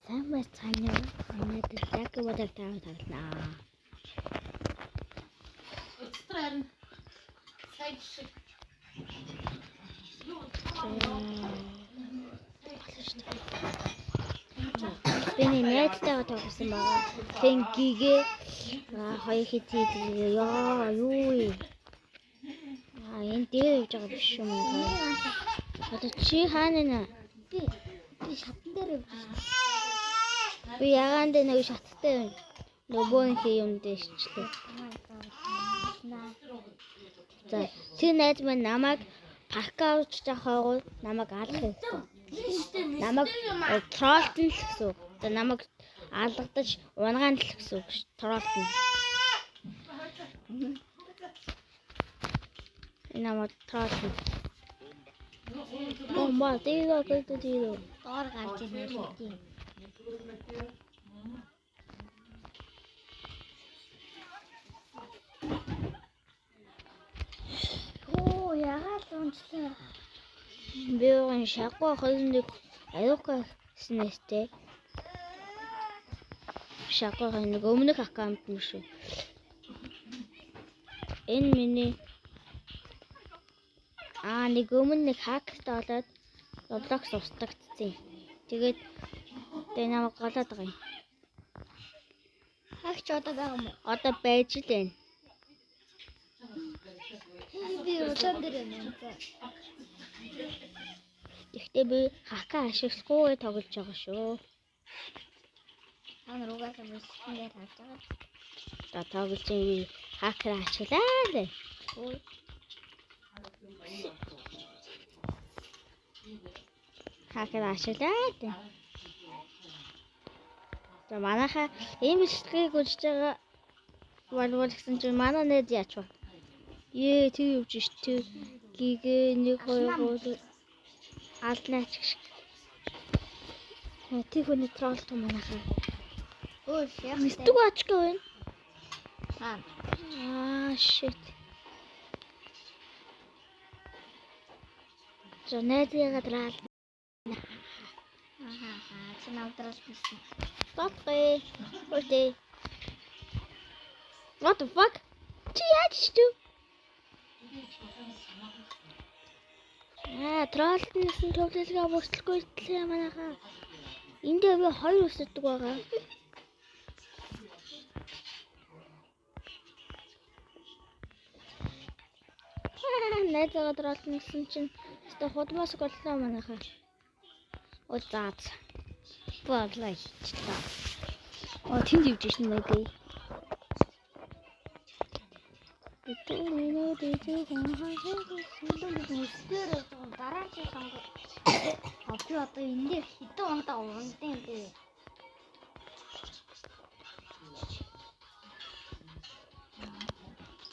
Сайн байцгаана уу? Өнөөдөр Lucky Water Tower тоглоно. Өчтөр харин сая шиг Би нэг найзтайгаа тоглосон байгаа. Тэн гигээ хоёр хит яа юу вэ? Аа, энэ дээр явж байгаа биш юм уу? Одоо чи хаана нэ? Би шатан дээр явж байна. Би ягаан дээр нэг шаттай байна. Нөгөөх юм дэвчлээ. За, тэр найз маань намайг парк авч жахаагүй намайг алах хэрэгтэй. Намайг троллтон л гэсэн үг. За, намайг алгадаж унгаан л гэсэн үг. Троллтон. Намайг троллтон. Бомба дийга гэдэг дийга. Доор гарч ирнэ шүү дээ. Оо, ягаад унчлаа? Би уган шаггүй 21 аюука снэстэй. Шаггүй нэг өмнөх аккаунт юм шүү. Энэ миний нэг өмнө нэг хакертай болоод Roblox устгагдсан. Тэгээд тэгээ намайг голоод байгаа юм. Хагч одоо байгаа юм уу? Одоо байж л байна. Би улаан дээр байна. Гэхдээ би хака ашиглахгүй тоглож байгаа шүү. Та нар угаасаа бүсгэн дээр харж байгаа. За, тоглож би хакер ашиглаа л. Хакер ашиглаа л. За, манайхаа ийм бичлэгийг үзэж байгаа болвол гэсэн чинь манай найз яач вэ? Ее, тэр явж ш тэр гигээ 1 2 3 алнаач гэх. Тэр хүний тролл туу манайхаа. Өө, шээ. Мэддэг ачгаа байна. Аа. Аа, shit. За, найзыгаа драал. Аа, чи навдрал байсан. Бодгоо. Окей. What the fuck? Чи яаж чив? Аа, троллтнаас нь төвлөлгөө бүртлэхгүй итлээ манайхаа. Энд дээр би хоёр өсөдөг байгаа. Найзаагаа троллтнаас чинь өстой худмаас боллоо манайхаа. Оо, заа. Бодлоо хийчихлээ. Оо, тэнд явж шин мэдээ. Өсгөр дараа чи сонгоо. А би одоо энэ дээр хэдэн удаа ундын бэ?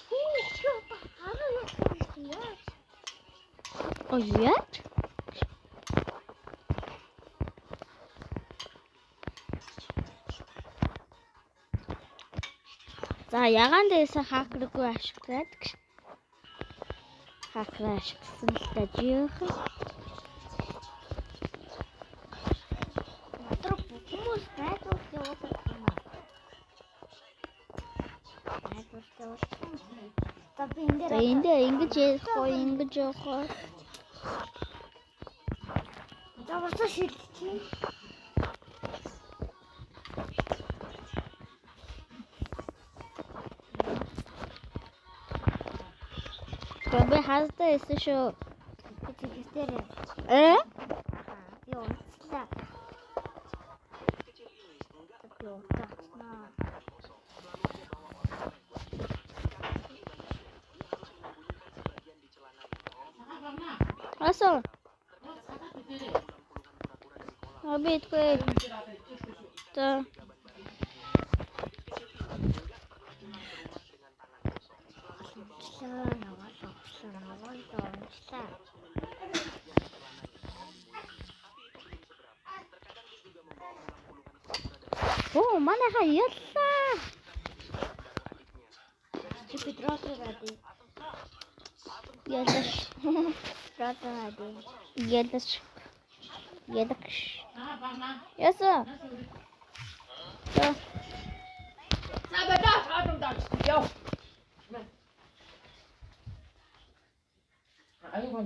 Хүү, би одоо хараа яа. Оо, яаж? За, ягаан дээрээс хакергүй ашиглаад гэж. Хакер ашигласан л та жихэн. Дотор хүмүүс найзууд явуулах юм аа. Найзууд явуулах юм. За, би энэ дээр За, энэ дээр ингэж ярихгүй, ингэж явах уу? За, буцаа шилжчихье. За, би хаздаа ирсэн шүү. Би тэгээс дээр Э? би унцлаа. Би унтааснаа. Асуу. А би итгэв. За. Унчлаа, яваал унчлаа, яваал унчлаа. Оо, манайхаа яллаа. Чи Петрос руу Яллаа. Петрос руу. Яллаа. Яллаа. Яасан? За. За бадаа хаадам даач. Яв. Аюу.